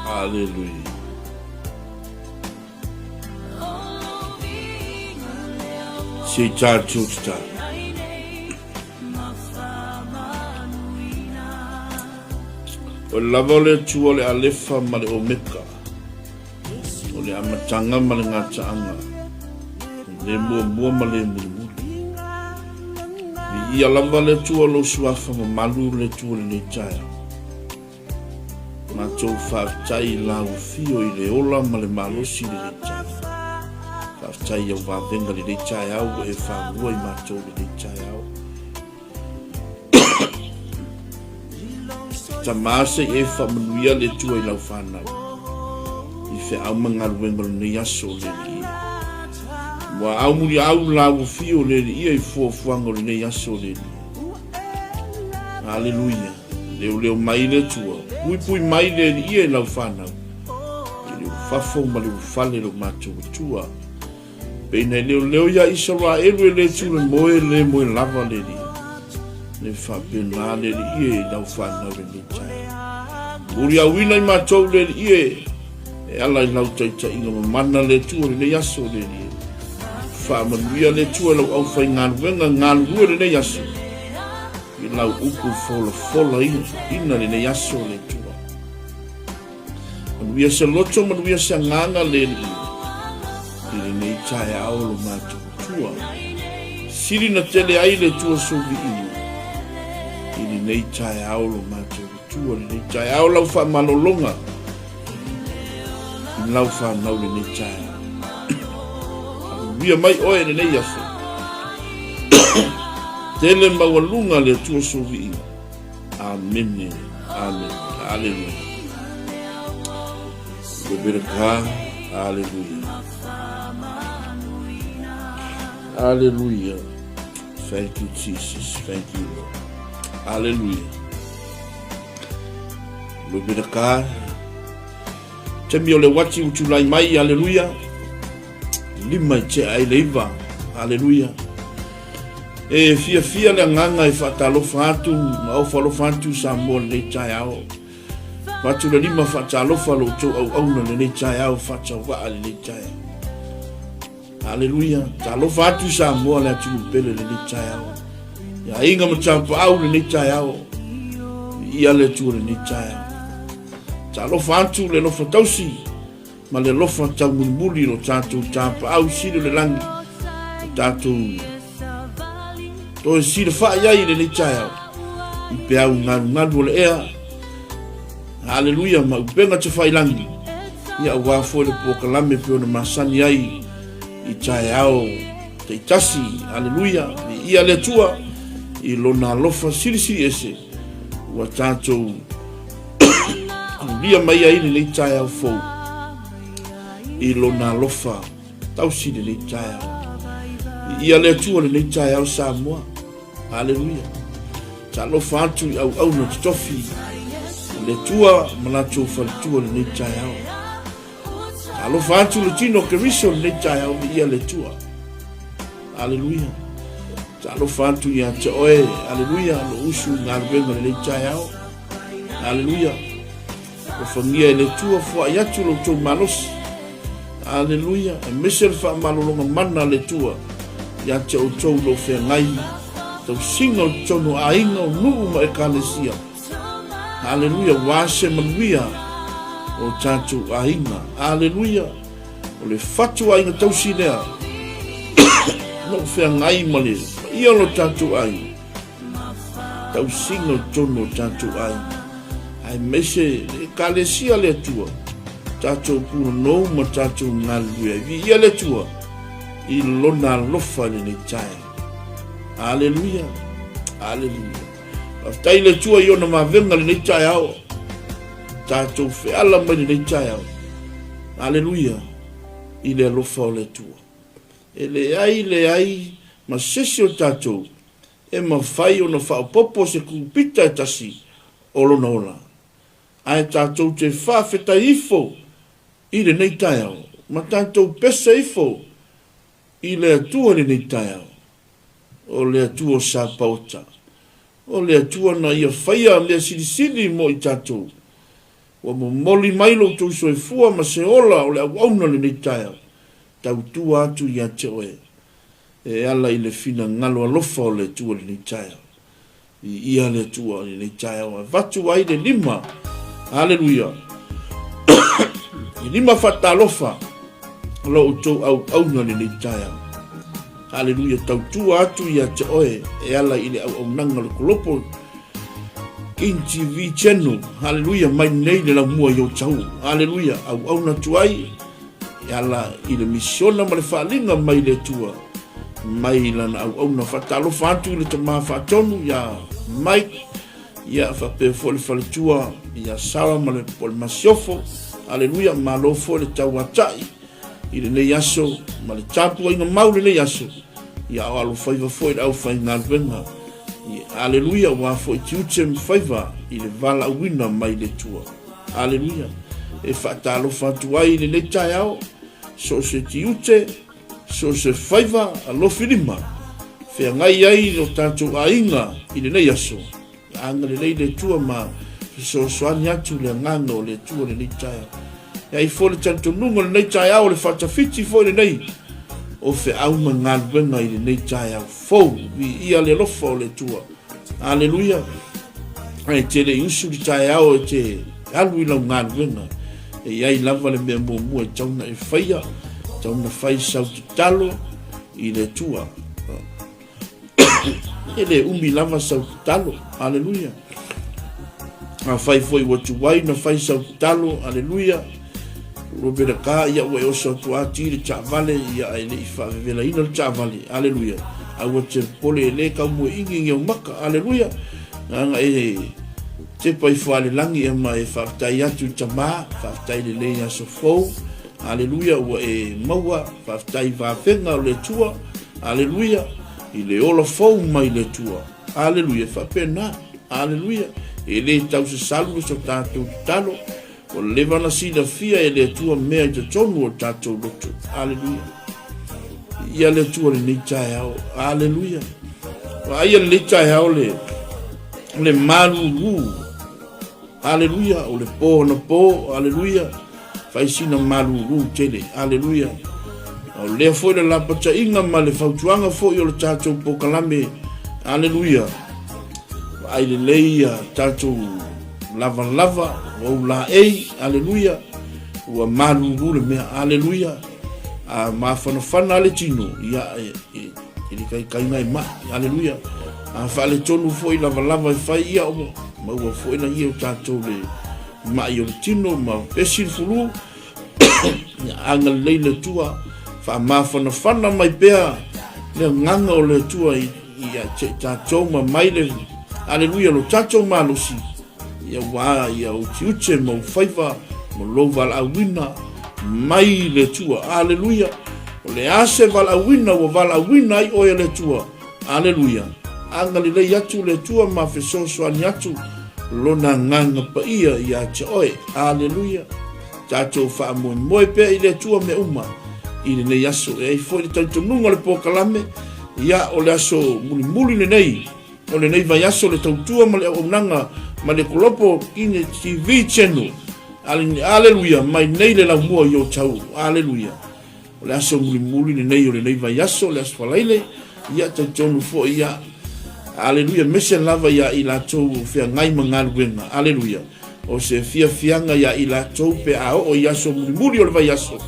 Aleluia. Se i tātou tatalo. O le lava o le Atua o le Alefa ma le Omeka, o le amataga ma le gataaga, o le muamua ma le mulimuli. Viia lava le Atua o lou suafa mamalu le Atua i lenei taeao. Matou faafetai i lau afio i le ola ma le malosi i lenei taeao. Faafetai i au vavega i lenei taeao ua e fanua i matou i lenei taeao. Tama se i e faamanuia le Atua i lau fanau i feau ma galuega o lenei aso o le Alii. Ua au muliau lau afio o le Alii i fuafuaga o lenei aso o le Alii. Aleluia. Leoleo mai le Atua, puipui mai le Alii i lau fanau i le ufafo ma le ufale lo matou Atua. Peina e leoleo ia Isaraelu e le tule moe le moe lava le Alii. Le faapena le Alii e i lau fanau lenei taeao. Muliauina i matou le Alii e, e ala i lau taitaiga mamana le Atua lenei aso le Alii e. Faamanuia le Atua i lau aufaigaluega galulue lenei aso i lau upu folafola ina lenei aso le Atua. Manuia se loto, manuia se agaga le Alii i lenei taeao lo matou Atua. Sili na tele ai le Atua souviiga i lenei taeao lo matou Atua, lenei taeao lau faamalologa i lau fanau lenei taeao. Manuia mai oe lenei aso. Tele maualuga le Atua souviiga. Amene. Amene. Aleluia. Glory to God. Hallelujah. Hallelujah. Thank you, Jesus. Thank you, Lord. Hallelujah. Glory to God. Taimi o le uati ua tulai mai, aleluia. Lima i tea ai le iva, aleluia. E fiafia le agaga e faatalofa atu ma ofa alofa atu Samoa lenei taeao. Fatu le lima faatalofa lo outou auauna lenei taeao faatauvaa lenei taeao. Aleluia. Talofa atu Samoa le atunuu pele lenei taeao. Ia aiga ma tapaau lenei taeao. Ia le Atua lenei taeao. Talofa atu le alofa tausi ma le alofa taumulimuli lo tatou tapaau sili o le lagi. Lo tatou toe silafai ai i lenei taeao i peau galugalu o le ea. Aleluia ma upega tafailangi. Ia aua foi le polokalame pei ona masani ai i taeao taitasi. Aleluia. Viia le Atua i lona alofa silisili ese ua tatou alulia mai ai lenei taeao fou i lona alofa tausi lenei taeao. Viia le Atua lenei taeao Samoa. Aleluia. Talofa atu i auauna totofi o le Atua ma latou faletua lenei taeao. Talofa atu le tino o Keriso lenei taeao, viia le Atua. Aleluia. Talofa atu ia te oe, aleluia, lo usu i galuega lenei taeao. Aleluia. Alofagia e le Atua foai atu lo outou malosi. Aleluia. Aemaise le faamalologa mana a le Atua ia te outou lo feagai tausiga o totonu o aiga, o nuu ma ekalesia. Aleluia. Ua se manuia o tatou aiga. Aleluia. O le fatu aiga tausi lea. Lo feagai ma le paia o lo tatou aiga. Tausiga o totonu o tatou aiga. Aemaise le Ekalesia a le Atua, tatou punonou ma tatou galulue ai. Viia le Atua i Lona alofa i lenei taeao. Aleluia, aleluia. Faafetai i le Atua i ona vavega i lenei taeao. Tatou feala mai lenei taeao. Aleluia, i le alofa o le Atua. E leai, leai ma sesi o tatou E mafai ona faaopoopo se kupita e tasi o lona ola, ae tatou te faafetai ifo i lenei taeao ma tatou pese ifo i le Atua i lenei taeao, o le Atua o Sapaota, o le Atua na Ia faia mea silisili mo i tatou. Ua momoli mai lo outou soifua ma se ola o le auauna lenei taeao, tautua atu ia te oe e ala i le finagalo alofa o le Atua i lenei taeao. Viia le Atua i lenei taeao, avatu ai le lima, aleluia, le lima faatalofa o lo outou auauna i lenei taeao. Aleluia, tautua atu ia te oe e ala i le auaunaga o le Kolopo King TV Channel. Aleluia, mai nei le laumua i ou tau. Aleluia, auauna atu ai e ala i le misiona ma le faaaliga mai le Atua mai lana auauna. Faatalofa atu i le tama faatonu ia Mike, ia faapea foi le faletua ia Sarah ma le, le masiofo. Aleluia, malo foi le tauatai i lenei aso ma le tapuaiga mau lenei aso. Ia o alofaiva foi le aufaigaluega. Aleluia, ua foi tiute ma faiva i le valaauina mai le Atua. Aleluia. E faatalofa atu ai i lenei taeao, so o se tiute, so o se faiva alofi lima, feagai ai lo tatou aiga i lenei aso. Ia agalelei le Atua ma fesoasoani atu le agaga o le Atua lenei taeao. E ai foi le talitonuga o lenei taeao, o le faatafiti foi lenei o feau ma galuega i lenei taeao fou. Viia le alofa o le Atua. Aleluia. Ae te le i usu le taeao e te alu i lau galuega. E i ai lava le mea muamua e tau na e faia, tau na fai sau tatalo i le Atua. E le umi lava sau tatalo. Aleluia. Afai foi ua tuai na fai sau tatalo, aleluia. Robert ka ia ua e oso atu ati le taavale ia e le i faavevelaina le taavale, aleluia. A ua te pole e le kau mua ingi ngi au maka, aleluia. Nanga e tepa i fale langi e ma e faafetai atu i tama, faafetai lelei aso fou, aleluia, ua e maua, faafetai vafega o le Atua, aleluia, i le ola fou mai le Atua, aleluia, e faapena, aleluia, e le tausasalu so tatou tatalo. Ua leva ona silafia e le Atua mea i totonu o tatou loto. Aleluia. Ia le Atua lenei taeao. Aleluia. Vaaia lenei taeao le, le malulu. Aleluia. O le po ona po. Aleluia. Fai sina malulu tele. Aleluia. O lea foi le lapataiga ma le fautuaga foi o le tatou pokalame. Aleluia. Vaai lelei ia tatou Lavalava ua ou laei, aleluia, ua malulu le mea, aleluia. A mafanafana le tino, ia, e, e, e le kaikaina e mai, aleluia. A faaletonu foi lavalava e fai, ia, ua maua foi na ia o tatou le mai o le tino ma pesi le fulu, ia agalelei le Atua, faamafanafana mai pea le agaga o le Atua i ia te tatou ma mai le aleluia lo tatou malosi ia ua ia utiute ma faiva ma lou valaauina mai le Atua. Aleluia. O le a se valaauina ua valaauina ai oe e le Atua. Aleluia. Agalelei atu le Atua ma fesoasoani atu lona agaga paia ia te oe. Aleluia. Tatou faamoemoe pea i le Atua mea uma i lenei aso. E ai foi le talitonuga o le polokalame, ia o le aso mulimuli lenei o lenei vaiaso le tautua ma le auaunaga ma le Kolopo Kine TV Channel. Aleluia, mai nei le laumua i o tau. Aleluia. O le aso mulimuli lenei o lenei vaiaso, le aso Faraile, ia talitonu foi ia, aleluia, mese lava ia i latou o feagai ma galuega, aleluia, o se fiafiaga ia i latou pe a oo i aso mulimuli o le vaiaso,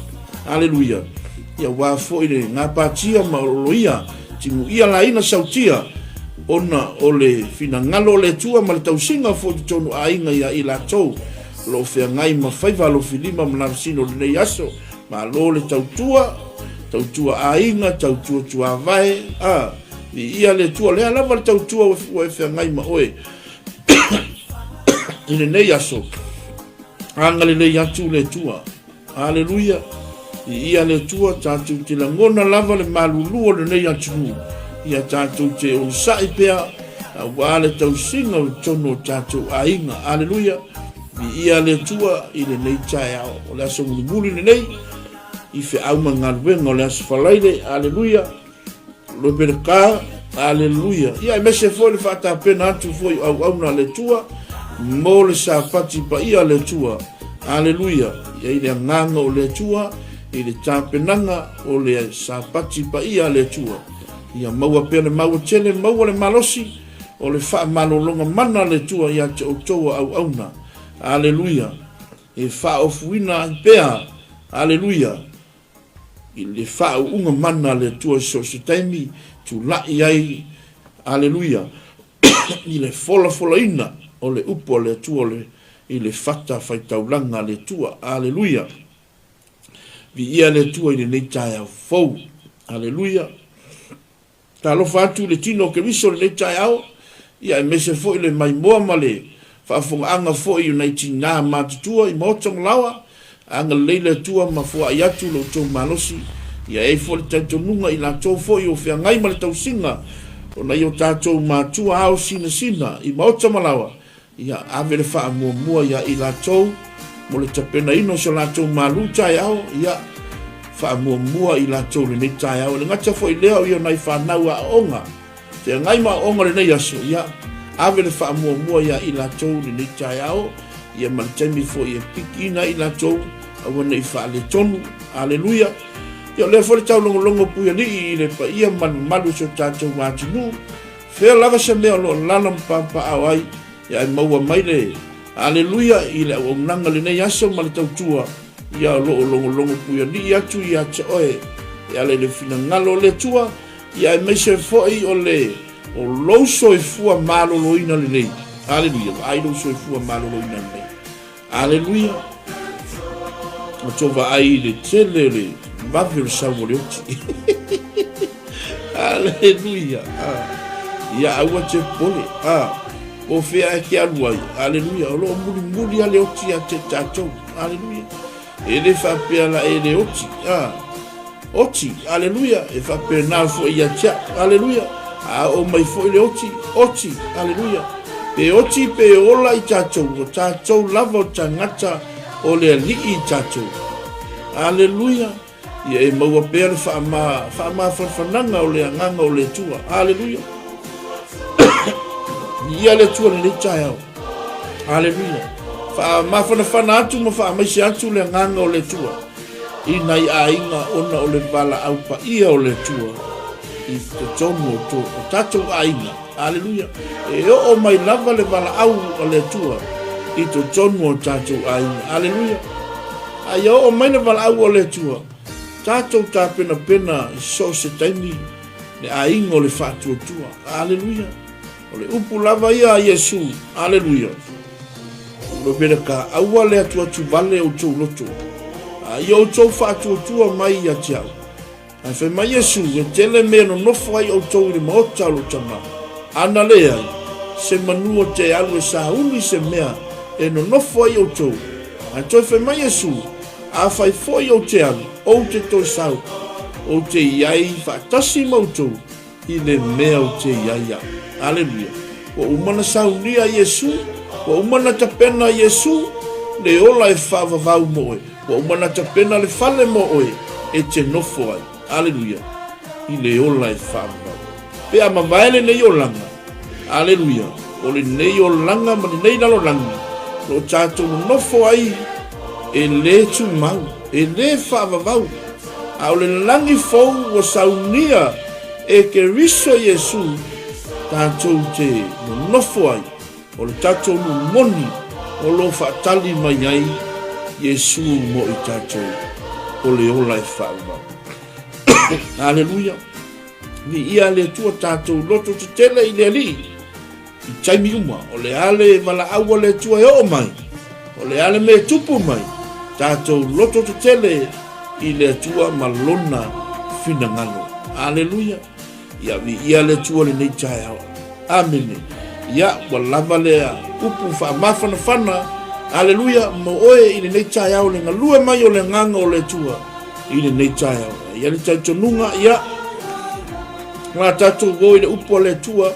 aleluia, ia aua foi le gapatia ma oloia, timuia laina sautia, ona o le finagalo o le Atua ma le tausiga foi i totonu aiga ia i latou o lo o feagai ma faiva alofilima ma lavasino o lenei aso. Malo le tautua, tautua aiga, tautua tuavae, a, viia le Atua, lea lava le tautua ua e feagai ma oe i lenei aso. Agalelei atu le Atua. Aleluia. Viia le Atua, tatou te lagona lava le malulu o lenei atunuu. Ia tatou te onosai pea aua le tausiga o totonu o tatou aiga. Aleluia. Viia le Atua i lenei taeao. O le aso mulimuli lenei i feau ma galuega o le aso Faraile. Aleluia. Lope ka. Aleluia. Ia aemaise foi le faatapena atu foi o auauna a le Atua. mo le Sapati paia a le Atua. Aleluia! I ai le agaga o le Atua i le tapenaga o le Sapati paia a le Atua. Ia maua pea le maua tele, maua le malosi o le faamalologa mana a le Atua ia te outou o auauna. Aleluia! E faaofuina ai pea, aleluia, i le faauuga mana a le Atua i so o se taimi, tulai ai, aleluia, i le folafolaina o le upu a le Atua o le, i le fata faitaulaga a le Atua. Aleluia! Viia le Atua i lenei taeao fou. Aleluia! Talofa atu i le tino o Keriso i lenei taeao, ia aemaise foi le maimoa ma le faafofogaaga foi i nai tinā matutua i maota ma laoa, agalelei le Atua ma foai atu lo outou malosi, ia e ai foi le talitonuga i latou foi o feagai ma le tausiga o nai o tatou matua ao sinasina i maota ma laoa, Ia ave le faamuamua ia i latou mo le tapenaina o so latou malu taeao, ia faamuamua i latou i lenei taeao. E le gata foi i lea o ia nai fanau aoaoga, feagai ma aoaoga lenei aso, ia ave le faamuamua ia i latou i lenei taeao, ia ma le taimi foi e pikiina ai i latou, aua ne i faaletonu. Aleluia! Ia o lea foi le taulogologo Puialii i le paia ma le mamalu o si o tatou atunuu, Fea lava se mea o lo o lala ma papaao ai, ia e maua mai le Aleluia i le auaunaga lenei aso ma le tautua, ia o lo o logologo puialii atu ia te oe e ala i le finagalo o le Atua, ia aemaise foi o le o lou soifua maloloina lenei. Aleluia, vaai lou soifua maloloina lenei. Aleluia! Ua tou vaai i le tele o le vave o le sau o le oti. Aleluia! Ah. Ia aua te pole. Ah. O fea e te alu ai. Aleluia! O lo o mulimuli a le oti ia te tatou. Aleluia! E le faapea la e le oti. Ah. Oti, aleluia, e faapena foi ia te au, aleluia, a oo mai foi le oti, oti, aleluia, pe oti pe ola i tatou, o tatou lava o tagata o le Alii i tatou, aleluia, ia e maua pea le faama, faamafanafanaga o le agaga o le Atua, aleluia. Ia le Atua lenei taeao, aleluia, faamafanafana atu ma faamaise atu le agaga o le Atua. i nai aiga ona o le valaau paia o le Atua i totonu o, to, o tatou aiga. Aleluia. E oo mai lava le valaau a le Atua i totonu o tatou aiga. Aleluia. A ia oo mai le valaau a le Atua, tatou tapenapena i so o se taimi le aiga o le faatuatua. Aleluia. O le upu lava ia a Iesu. Aleluia. Lomele ka aua le atuatu vale outou loto, a ia outou faatuatua mai ia te au. Ae fai mai Iesu, e tele mea nonofo ai outou i le maota o lou tama. Ana leai, se manu o te alu e sauni se mea e nonofo ai outou. Ae toe fai mai Iesu, Afai foi ou te alu, ou te toe sau, ou te i ai faatasi ma outou, i le mea ou te i ai au. Aleluia. Ua uma na saunia Iesu, ua uma na tapena Iesu le ola e faavavau mo oe. Ua uma na tapena le fale mo oe e te nofo ai. Aleluia. I le ola e faavavau. Pe a mavae lenei olaga, aleluia, o lenei olaga ma lenei lalolagi, lo o tatou nonofo ai e lē tumau, e lē faavavau, a o le lagi fou ua saunia e Keriso Iesu tatou te nonofo ai, o le tatou nuu moni o lo o faatali mai ai Iesu mo i tatou, o le ola e faavavau. Aleluia! Viia le Atua tatou loto tetele i le Alii. I taimi uma, o le a le valaau a le Atua e oo mai, o le a le mea e tupu mai, tatou loto tetele i le Atua ma Lona finagalo. Aleluia! Ia viia le Atua lenei taeao. Amene. Ia, ua lava lea upu faamafanafana, aleluia, mo oe i lenei taeao le galue mai o le agaga o le Atua i lenei taeao. Ia le talitonuga, ia, la tatou o i le upu a le Atua,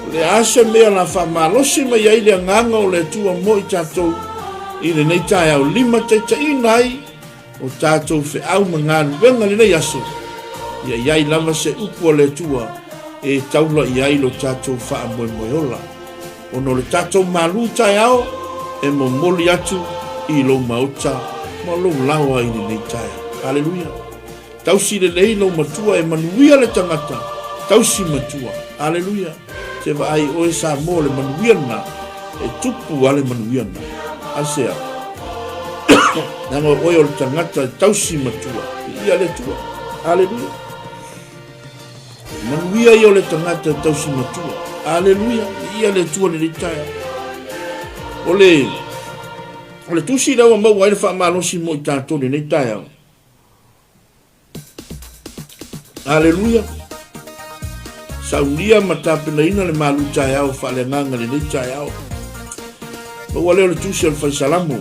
O le a se mea la faamalosi mai ai le agaga o le Atua mo i tatou i lenei taeao limataitaiina ai o tatou feau ma galuega lenei aso, ia i ai lava se upu a le Atua e taula i ai lo tatou faamoemoe ola. Ona o le tatou malu taeao e momoli atu i lou maota ma lou laoa i lenei taeao. Aleluia. Tausi lelei lou matua e manuia le tagata tausi matua. Aleluia. Te vaai oe Samoa le manuia lena e tupu a le manuia lena. Aisea? Leaga o oe o le tagata e tausi matua. Viia le Atua. Aleluia. Manuia ia o le tagata e tausi matua. Aleluia. Viia le Atua lenei taeao. O le o le tusi lea ua maua ai le faamalosi mo i tatou lenei taeao. Aleluia. Saunia ma tapenaina le malu taeao faaleagaga lenei taeao. Maua lea o le tusi o le Faisalamo.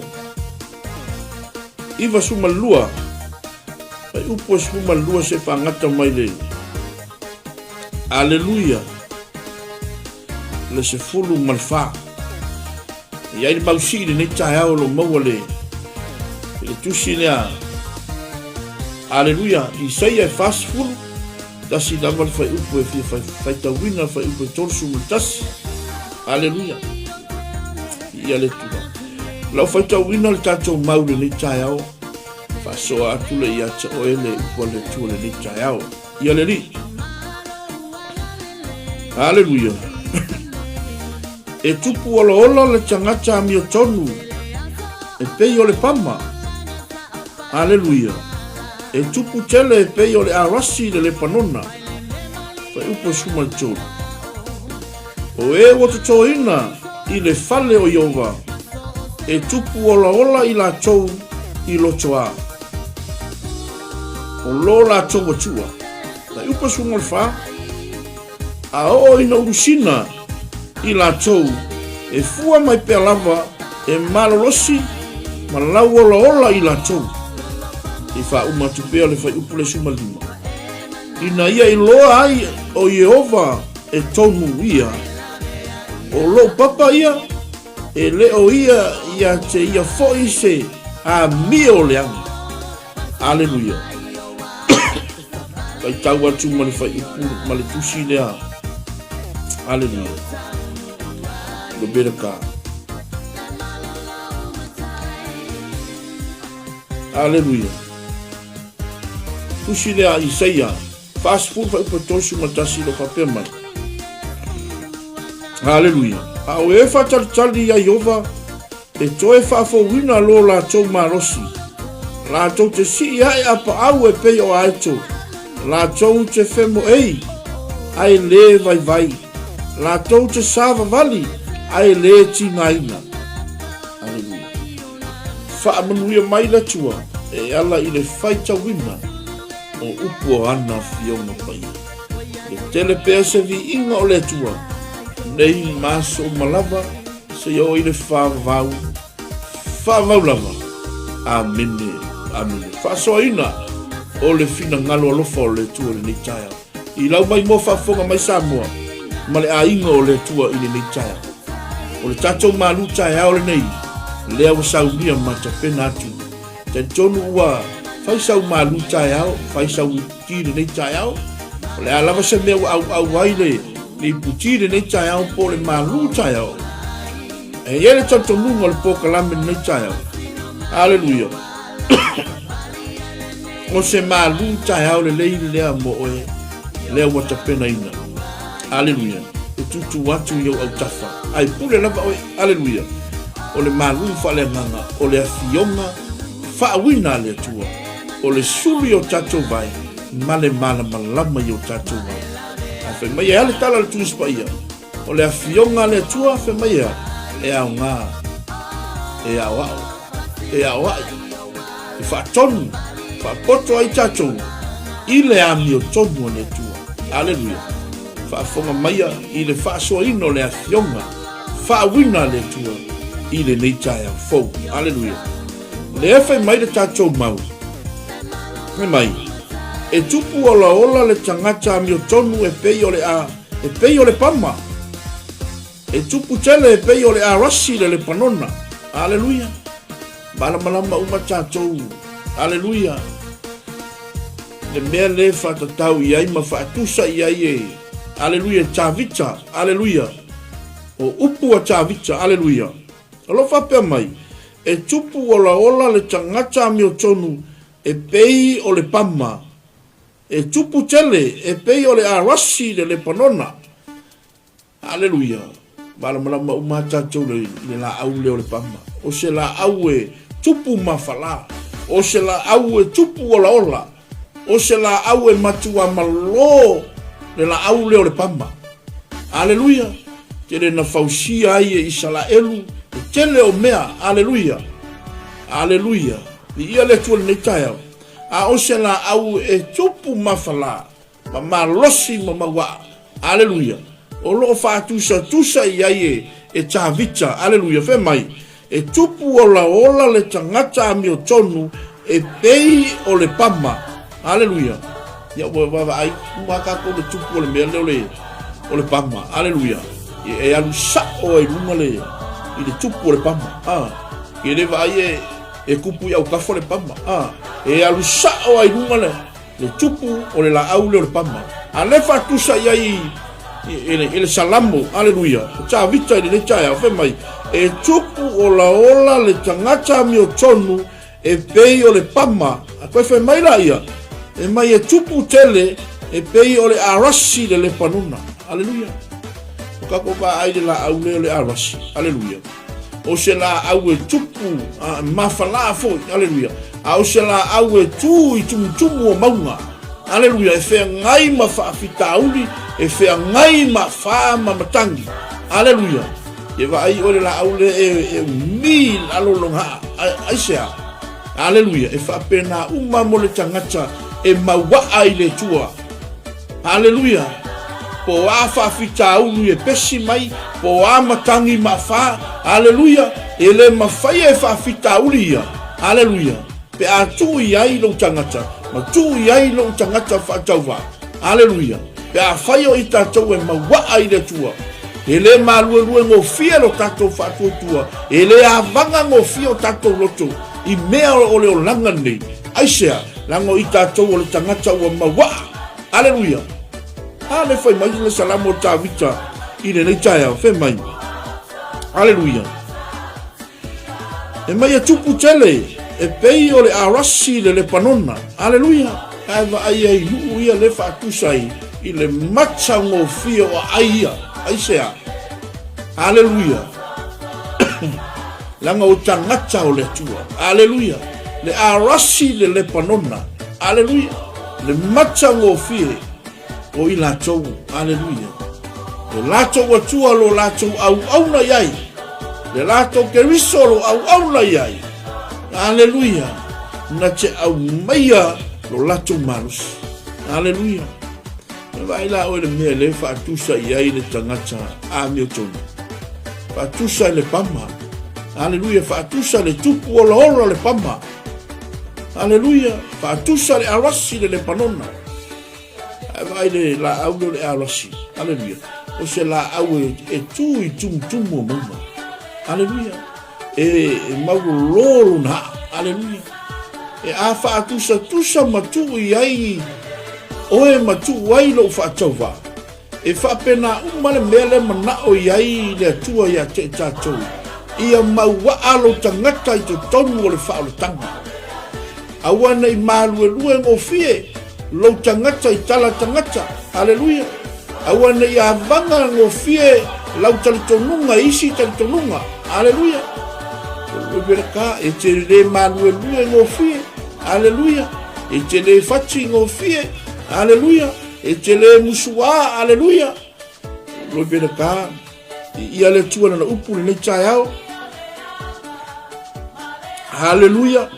92 Fai upu e 12 se faagata mai le Aleluia le 14. E i ai le mausii lenei taeao o lo maua le i le tusi lea. Aleluia, Isaia e 40, tasi lava le fuaiupu e fia faitauina, le fuaiupu e 31. Aleluia. Ia le Atua. Lau faitauina le tatou mau lenei taeao, faasoa atu le ia te oe le upu a le Atua lenei taeao. Ia le Alii. Aleluia. E tupu olaola le tagata amiotonu e pei o le pama. Aleluia. E tupu tele e pei o le arasi i le Lepanona. Fuaiupu e 13. O e ua totoina i le fale o Ieova, e tupu olaola i latou i lotoā. O lo latou atua. Fuaiupu e 14. A oo ina ulusina i latou, e fua mai pea lava e malolosi ma lauolaola i latou. I faauma atu pea le fuaiupu le 15. Ina ia iloa ai o Ieova e tonu ia. O lou papa ia, e le o ia ia te ia foi se amio leaga. Aleluia. Faitau atu ma le fuaiupu ma le tusi lea. Aleluia. Lepereka. Aleluia. Tusi lea a Isaia 40 fuaiupu 31 lo faapea mai. Aleluia. A o e faatalitali ia Iova e toe faafouina lo latou malosi. Latou te sii ae a paau e pei o aeto. Latou te femoei ae lē vaivai. Latou te savavali ae lē tigaina. Aleluia. Faamanuia mai le Atua e ala i le faitauina o upu o ana Afioga Paia. E tele pea se viiga o le Atua nei ma aso uma lava seia oo i le faavavau, faavavau lava. Amene, amene. Faasoaina o le finagalo alofa o le Atua i lenei taeao. I lau mai moa faafofoga mai Samoa ma le aiga o le Atua i lenei taeao. O le tatou malu taeao lenei, lea ua saunia ma tapena atu. Talitonu ua fai sau malu taeao, fai sau iputi lenei taeao. O le a lava se mea ua auau ai le, le iputi lenei taeao po o le malu taeao. E i ai le talitonuga o le polokalame lenei taeao. Aleluia. O se malu taeao lelei lea mo oe, lea ua tapenaina. Aleluia. E tutu atu i ou autafa, ae pule lava oe. Aleluia. O le malu faaleagaga, o le afioga faauina a le Atua, o le sulu i o tatou vae ma le malamalama i o tatou ao. Ae fai mai e a le tala a le Tusi Paia? O le afioga a le Atua, fai mai e a? E aoga, e aoao, e aoai, e faatonu, faapoto ai tatou i le amiotonu a le Atua. Aleluia. Faafofoga maia i le faasoaina o le afioga faauina a le Atua i lenei taeao fou. Aleluia. Lea fai mai le tatou mau. Fai mai, e tupu olaola le tagata amiotonu e pei o le a, e pei o le pama. E tupu tele e pei o le arasi le Lepanona. Aleluia. Malamalama uma tatou. Aleluia. Le mea le faatatau i ai ma faatusa i ai e, aleluia, Tavita, aleluia. O upu a Tavita, aleluia. O lo o faapea mai, E tupu olaola le tagata amiotonu e pei o le pama, e tupu tele e pei o le arasi i le Lepanona. Aleluia! Malamalama uma lava tatou i le laau lea o le pama. O se laau e tupu mafala, o se laau e tupu olaola, o se laau e matua malō le laau lea o le pama. Aleluia! Tele na fausia ai e Isalaelu le tele o mea. Aleluia! Aleluia! Viia le Atua i lenei taeao. A o se laau e tupu mafala, ma malosi ma mauaa. Aleluia! O lo o faatusatusa i ai e, e Tavita. Aleluia! Fai mai, E tupu olaola le tagata amiotonu e pei o le pama. Aleluia! Ia ua vaavaai uma tatou le tupu o le mea lea o le, o le pama. Aleluia! E, e alu sao ai luga le, i le tupu o le pama. Ah, e le vaai e, e kupu i autafa le pama. Ah, e alu sao ai luga le, le tupu o le laau lea o le pama. A lea faatusa i ai i le, i le Salamo, aleluia, o Tavita i lenei taeao, fai mai, e tupu olaola le tagata amiotonu e pei o le pama. A toe fai mai la ia, e mai e tupu tele e pei o le arasi le Lepanona. Aleluia. O tatou vaai le laau lea o le arasi. Aleluia. O se laau e tupu a, mafalā foi, aleluia. A o se laau e tū i tumutumu o mauga, aleluia, e feagai ma faafitauli, e feagai ma fā ma matagi, aleluia. E vaai oe le laau lea e, e umi i lalo lona aa, aisea? Aleluia, e faapena uma mo le tagata e mauaa i le Atua. Aleluia! Po o a faafitauli e pesi mai, po o a matagi maafā, aleluia, e le mafai e faafitauli ia, aleluia, pe a tuu i ai lou tagata, ma tuu i ai lou tagata faatauvaa, aleluia, pe afai o i tatou e mauaa i le Atua, e le maluelue gofie lo tatou faatuatua, e le avaga gofie o tatou loto i mea o le olaga lenei. Aisea? Leaga o i tatou o le tagata ua mauaa. Aleluia! A le fai mai le Salamo o Tavita i lenei taeao, fai mai. Aleluia! E mai e tupu tele, e pei o le arasi i le Lepanona. Aleluia! Ae vaai ai nuu ia le faatusa ai i le matagofie o aai ia. Aisea? Aleluia! Leaga o tagata o le Atua. Aleluia! Le arasi le Lepanona. Aleluia! Le matagofie o i latou. Aleluia! Le latou Atua lo latou auauna i ai. Le latou Keriso lo auauna i ai. Aleluia! Na te aumaia lo latou malosi. Aleluia! E vaai la oe le mea le faatusa i ai le tagata amiotonu. Faatusa i le pama. Aleluia, faatusa le tupu olaola o le pama. Aleluia, faatusa le arasi le Lepanona. Ae vaai le laau lea o le arasi. Aleluia, o se laau e, e tu i tumutumu o mauga. Aleluia, e, e maulolo lona aa. Aleluia. E a faatusatusa ma tuu i ai oe ma tuu ai lou faatauvaa. E faapena uma le mea lea manao i ai le Atua ia te i tatou, ia mauaa lou tagata i totonu o le faaolataga. Aua ne i maluelue gofie lou tagata i tala tagata. Aleluia! Aua ne i avaga gofie lau talitonuga i isi talitonuga. Aleluia! E te le maluelue gofie. Aleluia! E te le fati gofie. Aleluia! E te le musuā, aleluia. Loi pena ka, i ia le Atua lana upu lenei taeao. Haleluia.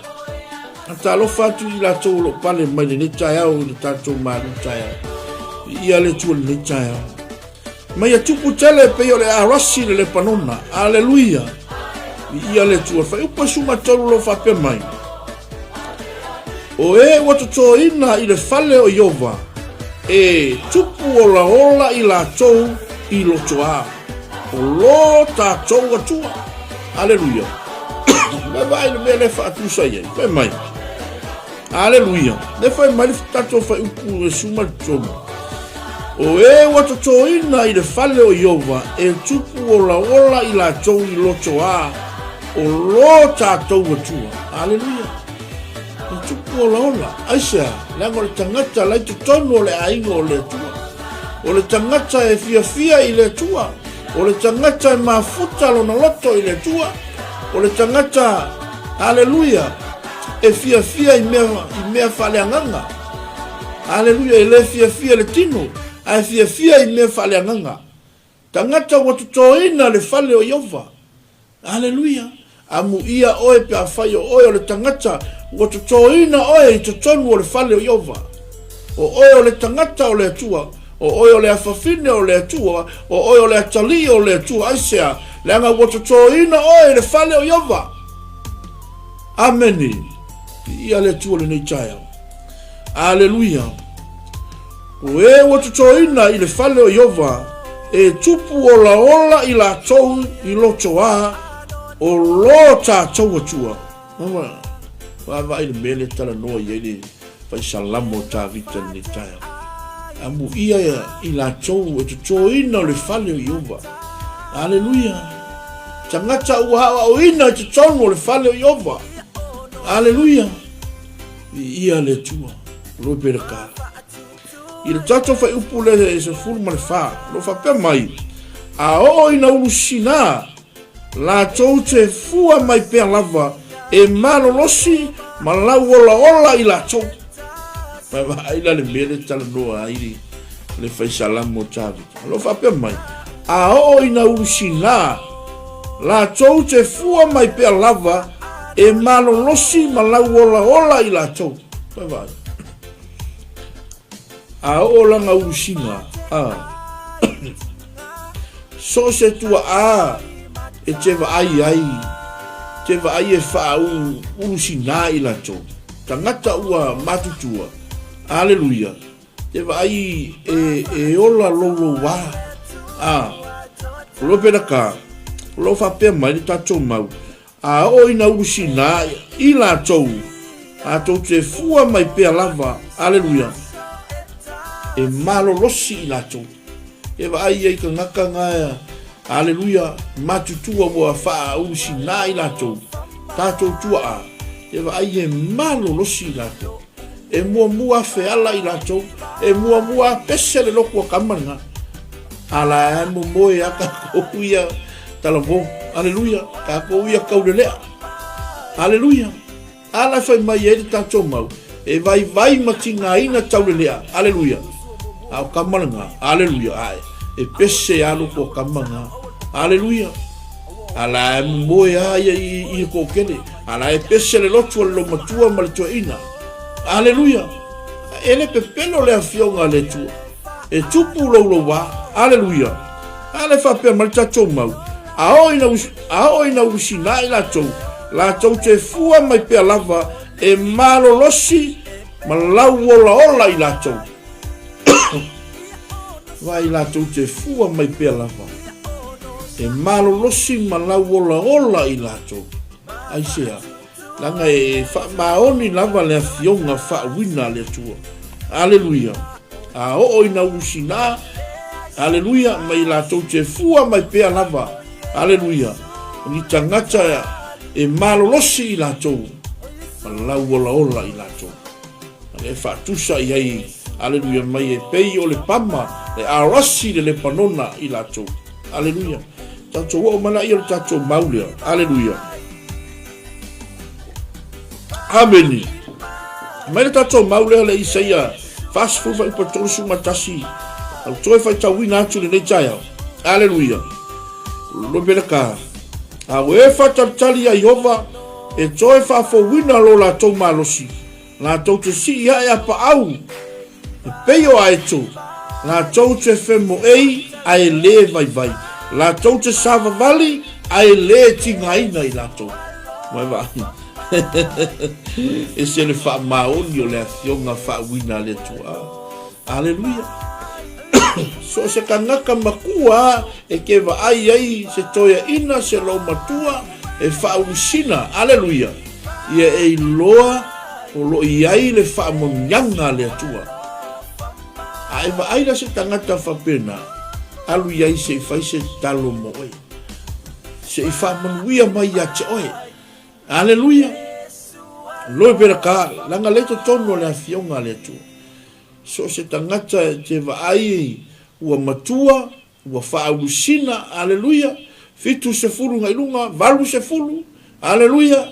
Talofa atu i latou o lo o pale mai lenei taeao i le tatou malu taeao. I ia le Atua lenei taeao. Mai e tupu tele pei o le arasi le Lepanona. Aleluia. I ia le Atua. Fai upu e suma tolu lo faapea mai. O e ua totoina i le fale o Iova, e tupu olaola i latou i lotoā. O lo tatou Atua. Aleluia. Vaavaai le mea lea faatusa i ai. Fai mai. Aleluia. Le fai mai le tatou fai upu e suma le tolu. O e ua totoina i le fale o Ieova e tupu olaola i latou i lotoā o lo tatou Atua. Aleluia! E tupu olaola. Aisea? Leaga o le tagata la i totonu o le aiga o le Atua. O le tagata e fiafia i le Atua. O le tagata e mafuta lona loto i le Atua. O le tagata, aleluia, e fiafia i mea, i mea faaleagaga. Aleluia, e le fiafia i le tino, ae fiafia i mea faaleagaga. Tagata ua totoina le fale o Ieova. Aleluia! Amuia oe pe afai o oe o le tagata ua totoina oe i totonu o le fale o Ieova. O oe o le tagata o le Atua, o oe o le afafine o le Atua, o oe o le atalii o le Atua. Aisea? Leaga ua totoina oe i le fale o Ieova. Amene. Viia le Atua lenei taeao. Aleluia. O e ua totoina i le fale o Ieova, e tupu olaola i latou i lotoā o lo tatou Atua. Vaavaai le mea lea talanoa i ai le faisalamo o Tavita lenei taeao. Amuia i latou e totoina o le fale o Ieova. Aleluia. Tagata ua aoaoina i totonu o le fale o Ieova. Aleluia. Viia le Atua, o lo ka. I le tatou fuaiupu le 14, o lo o faapea mai, A oo ina ulusina, latou te fua mai pea lava e malolosi ma lauolaola i latou. Vaai la le mea lea talanoa ai le faisalamo o Tavita. O lo o faapea mai, A oo ina ulusina, latou te fua mai pea lava e malolosi ma lauolaola i latou. Vaai. A oo lana ulusina, a so o se tuaʻā e te vaai ai, te vaai e faaulusinā i latou, tagata ua matutua, aleluia, te vaai e, e ola loulouā, a, o lo pena ka, o lo faapea mai le tatou mau, A oo ina ulusina i latou, latou te fua mai pea lava, aleluia, e malolosi i latou. E vaai ia i tagata na, aleluia, matutua ua faaulusina i latou, tatou tuaa, e vaai e malolosi i latou. E muamua feala i latou, e muamua pese le lotu a kama lena. A la e momoe a tatou ia Talavou. Aleluia. Tatou ia taulelea. Aleluia. A la fai mai ai le tatou mau, e vaivai ma tigaina taulelea. Aleluia. A o kama lena. Aleluia. Ae, e pese a loko o kama lena. Aleluia. A la e momoe a ia i, i toatele. A la e pese le lotu a le lomatua ma le toeaina. Aleluia. E le pepelo le afioga a le Atua. E tupu louloua. Aleluia. A le faapea mai le tatou mau, a oo ina, a oo ina ulusina i latou, latou te fua mai pea lava e malolosi ma lauolaola i latou. Vaai latou te fua mai pea lava e malolosi ma lauolaola i latou. Aisea? Leaga e faamaoni lava le afioga faauina a le Atua. Aleluia! A oo ina ulusina, aleluia, mai latou te fua mai pea lava, aleluia, o ni tagata e malolosi i latou, ma lauolaola i latou. A e faatusa i ai, aleluia, mai e pei o le pama, le arasi le Lepanona i latou. Aleluia. Tatou oo mai laia o le tatou mau lea. Aleluia. Ameni. Mai le tatou mau lea le Isaia 40 fuaiupu 31. Au toe faitauina atu lenei taeao. Aleluia. Lope le ka. A ua e faatalitali ia Iehova e toe faafouina lo latou malosi. Latou te sii ae a paau E pei o aeto, latou te femoei ae lē vaivai, latou te savavali ae lē tigaina i latou. Mai vaai. Ese le faamaoni o le afioga faauina a le Atua. Aleluia. So o se kanaka makua e ke vaai ai se toeaina se loomatua e faaulusina. Aleluia. Ia e iloa o lo o i ai le faamanuiaga a le Atua. A e vaai la se tagata faapena, alu i ai se i fai se tatalo mo oe, se i faamanuia mai ia te oe. Aleluia! Glory be to God. Leaga lea i totonu o le Afioga a le Atua. So o se tagata e te vaai ua matua, ua faaulusina, aleluia, 70 agai luga, 80, aleluia,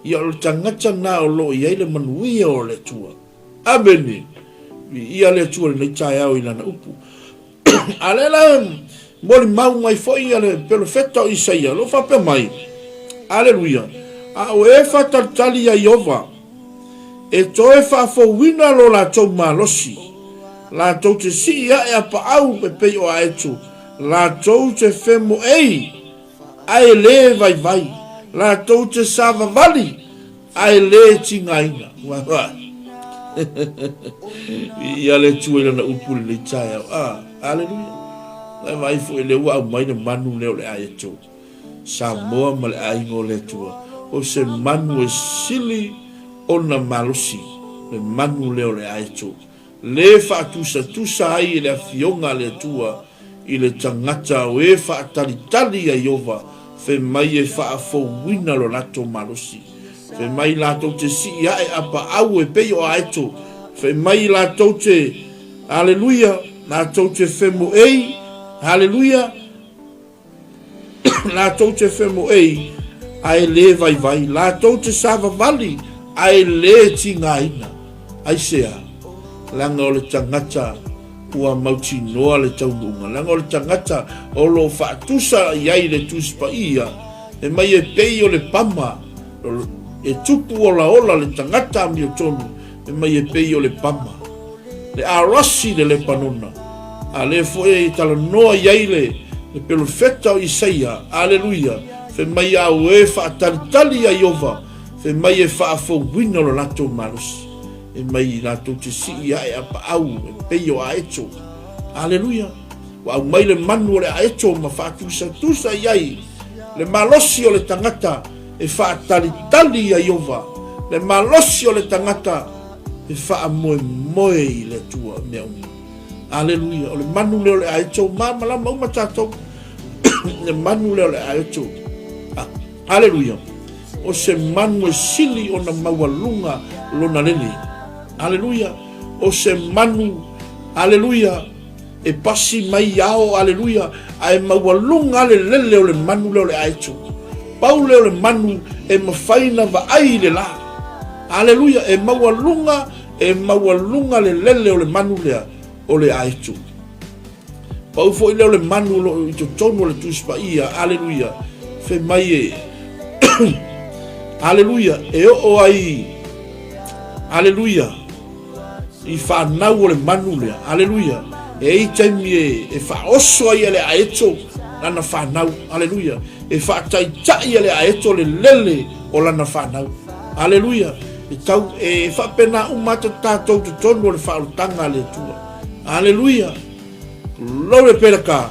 ia o le tagata lena o lo o i ai le manuia o le Atua. Amene. Viia le Atua i lenei taeao i Lana upu. A lea la molimau mai foi a le perofeta o Isaia, o lo o faapea mai, Aleluia, a o e faatalitali iā Ieova, e toe faafouina lo latou malosi, latou te sii ae a paau e pei o aeto, latou te femoei ae lē vaivai, latou te savavali ae lē tigaina. Viia le Atua i Lana upu i lenei taeao. Ah, aleluia. Na e vaai foi lea ua aumai le manu lea o le aeto. Samoa ma le aiga o le Atua. O se manu e sili ona malosi, le manu lea o le aeto. Le faatusatusa ai e le Afioga a le Atua i le tagata o e faatalitali ia Ieova, fai mai e faafouina lo latou malosi. Fai mai latou te sii ae a paau e pei o aeto. Fai mai latou te, Aleluia, latou te femoei, Aleluia, Latou te femoei, ae lē vaivai, latou te savavali, ae lē tigaina. Aisea? Leaga o le tagata ua mautinoa le taunuuga, leaga o le tagata o lo o faatusa i ai le Tusi Paia, e mai e pei o le pama, e tupu olaola le tagata amiotonu, e mai e pei o le pama. Le Arasi le Lepanona, a lea foi e talanoa i ai le perofeta o Isaia, aleluia, fai mai a o e faatalitali ia Ieova, fai mai e faafouina lo latou malosi, e mai latou te sii ae a paau e pei o aeto, aleluia, ua aumai le manu o le aeto ma faatusatusa i ai le malosi o le tagata e faatalitali ia Ieova, le malosi o le tagata e faamoemoe i le Atua i mea uma. Aleluia. O le manu lea o le aeto, malamalama uma tatou. Le manu lea o le aeto. Ah, aleluia. O se manu e sili ona maualuga lona lele. Aleluia. O se manu, aleluia, e pasi mai i ao, aleluia, ae maualuga le lele o le manu lea o le aeto. Pau lea o le manu e mafai na vaai i le la. Aleluia, e maualuga, e maualuga le lele o le manu lea o le aeto. Pau foi lea o le manu o lo o i totonu o le Tusi Paia, aleluia, fai mai e, aleluia, e oo ai, aleluia, i fanau o le manu lea. Aleluia. E i ai taimi e, e faaoso ai e le aeto lana fanau. Aleluia. E faataitai e le aeto le lele o lana fanau. Aleluia. E tau, e faapena uma atu tatou totonu o le faaolataga a le Atua. Aleluia. Glory be to God.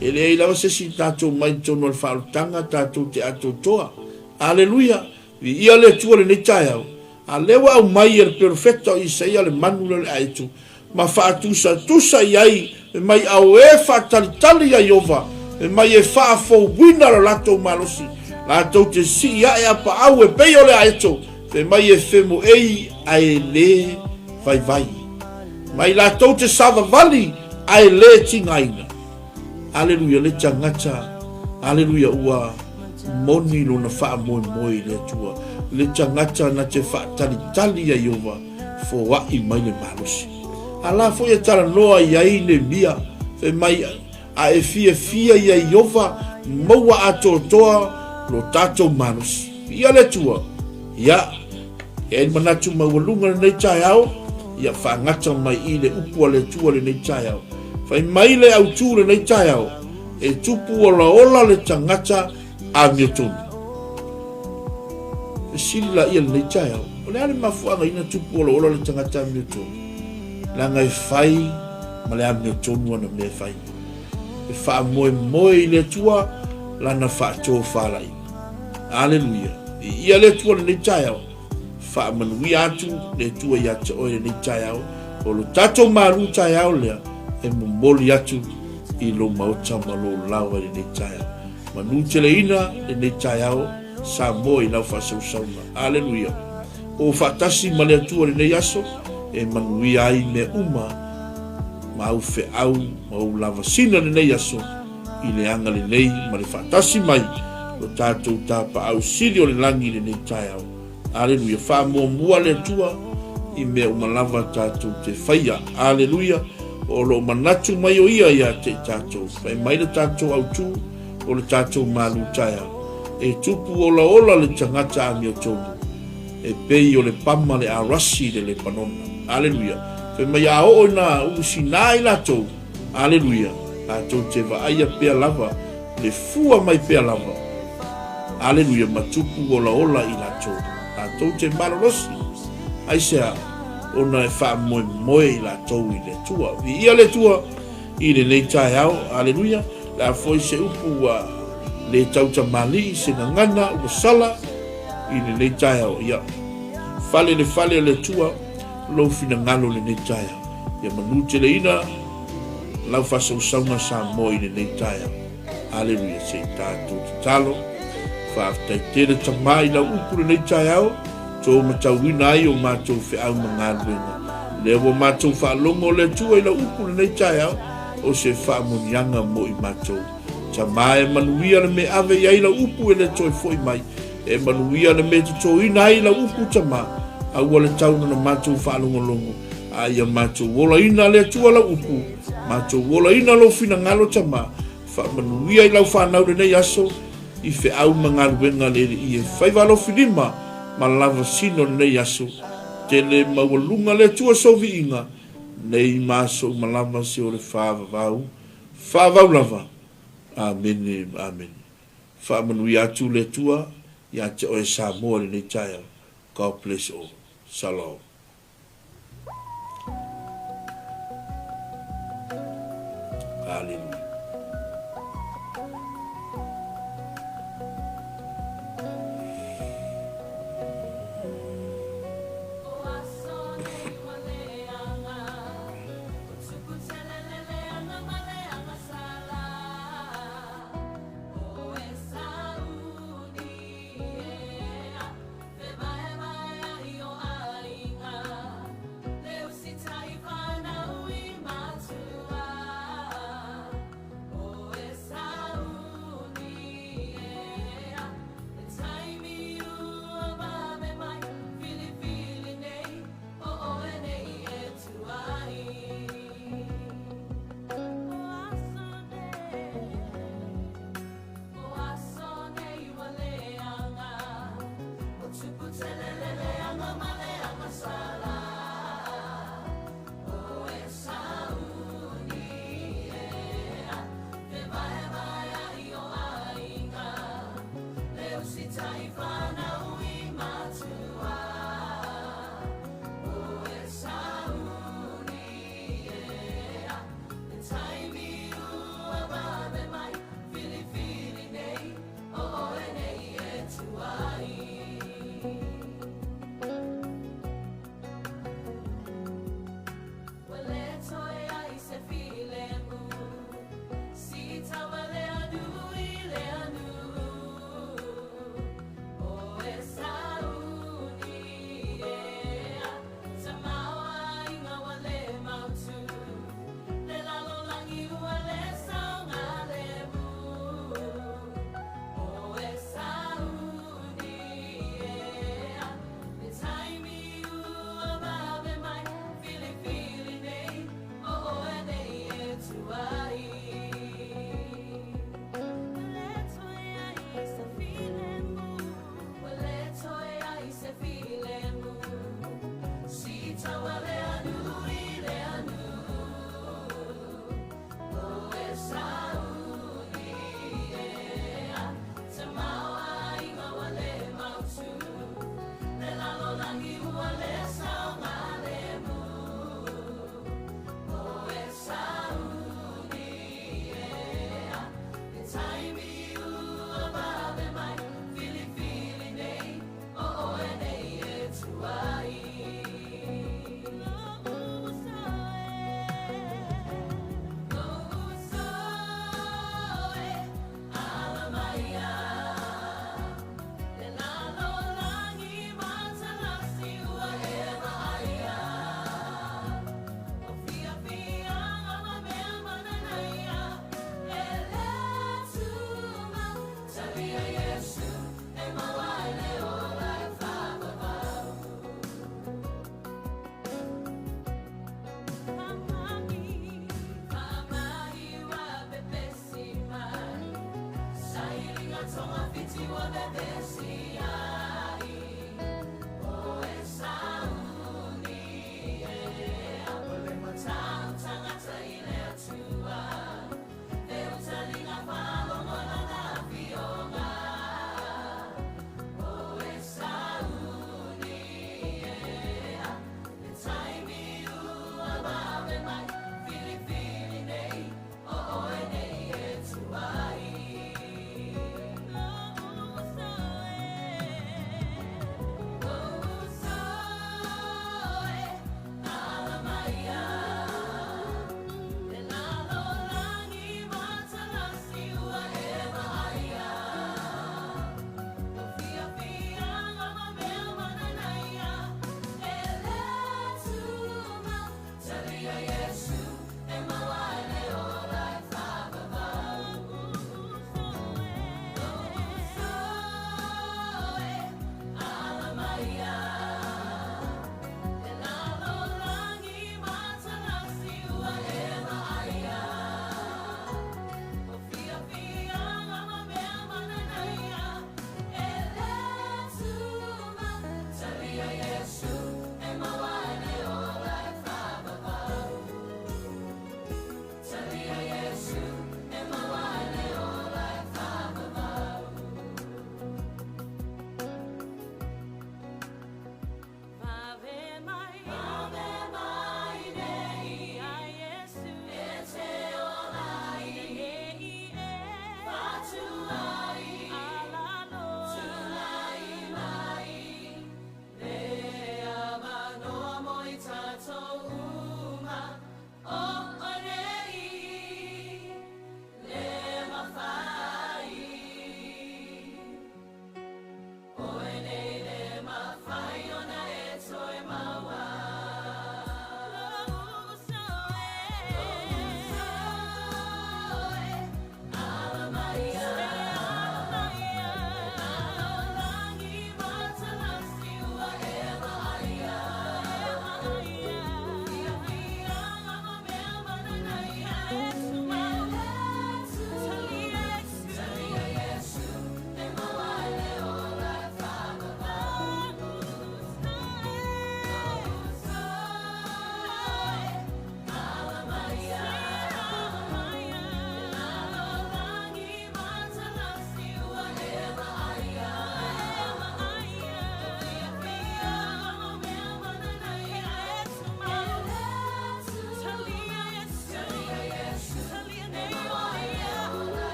E leai lava se isi tatou mai totonu o le faaolataga tatou te atoatoa. Aleluia. Viia le Atua lenei taeao. A lea ua aumai e le perofeta o Isaia le manu lea o le aeto, ma faatusatusa i ai, fai mai, Auē faatalitali ia Ieova, fai mai e faafouina lo latou malosi, latou te sii ae a paau e pei o le aeto, fai mai e femoei ae lē vaivai, mai latou te savavali ae lē tigaina. Aleluia, le tagata, aleluia, ua moni lona faamoemoe i le Atua. Le tagata na te faatalitali ia Ieova, foai mai le malosi. A la foi e talanoa i ai Neemia, fai mai, A e fiafia ia Ieova, maua atoatoa lo tatou malosi. Viia le Atua! Ia, e ai le manatu maualuga lenei taeao, ia faagata mai i le upu a le Atua lenei taeao. Fai mai le autū lenei taeao, e tupu olaola le tagata amiotonu. Fesili laia lenei taeao, o le a le mafuaaga ina tupu olaola le tagata amiotonu? Leaga e fai ma le amiotonu ana mea e fai. E faamoemoe i le Atua lana faatofalaiga. Aleluia! Viia le Atua lenei taeao. Faamanuia atu le Atua ia te oe lenei taeao. O lo tatou malu taeao lea e momoli atu i lou maota ma lou laoa i lenei taeao. Manu teleina lenei taeao Samoa i lau faasausauga. Aleluia. O faatasi ma le Atua lenei aso e manuia ai mea uma ma au feau ma ou lavasina lenei aso i le agalelei ma le faatasi mai lo tatou Tapaau Sili o le lagi i lenei taeao. Aleluia. Faamuamua le Atua i mea uma lava tatou te faia. Aleluia. O lo o manatu mai o ia ia te i tatou. Fai mai le tatou autū o le tatou malu taeao. E tupu olaola le tagata amiotonu e pei o le pama le arasi i le Lepanona. Aleluia. Fai mai a oo ina uusina i latou. Aleluia. Latou te vaaia pea lava le fua mai pea lava. Aleluia, ma tupu olaola i latou. Latou te malolosi. Aisea? Ona e faamoemoe i latou i le Atua. Viia le Atua i lenei taeao. Aleluia. Le a foi se upu ua le tautamalii, se gagana ua sala i lenei taeao. Ia, fale le fale o le Atua lou finagalo i lenei taeao. Ia manuteleina lau faasausauga Samoa i lenei taeao. Aleluia, se i tatou tatalo. Faafetai tele Tama i lau upu lenei taeao, tou matauina ai o matou feau ma galuega. Lea ua matou faalogo le Atua i lau upu lenei taeao, o se faamanuiaga mo i matou. Tama e manuia le mea ave i ai lau upu e le toe foi mai. E manuia le mea totoina ai lau upu Tama, aua le tau na matou faalogologo, a ia matou olaina le Atua lau upu, matou olaina lou finagalo Tama, faamanuia i lau fanau lenei aso, i feau ma galuega le alii e faiva alofi lima ma lava sino lenei aso, tele maualuga le Atua sou viiga, nei ma aso uma lava se o le faavavau, faavau lava. Amene ma amene. Faamanuia atu le Atua ia te oe Samoa i lenei taeao. God bless all. Shalom. Hallelujah.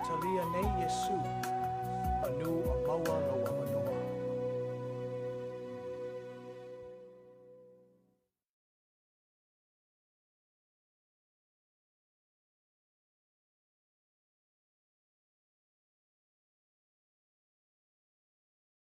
Talia nei Iesu.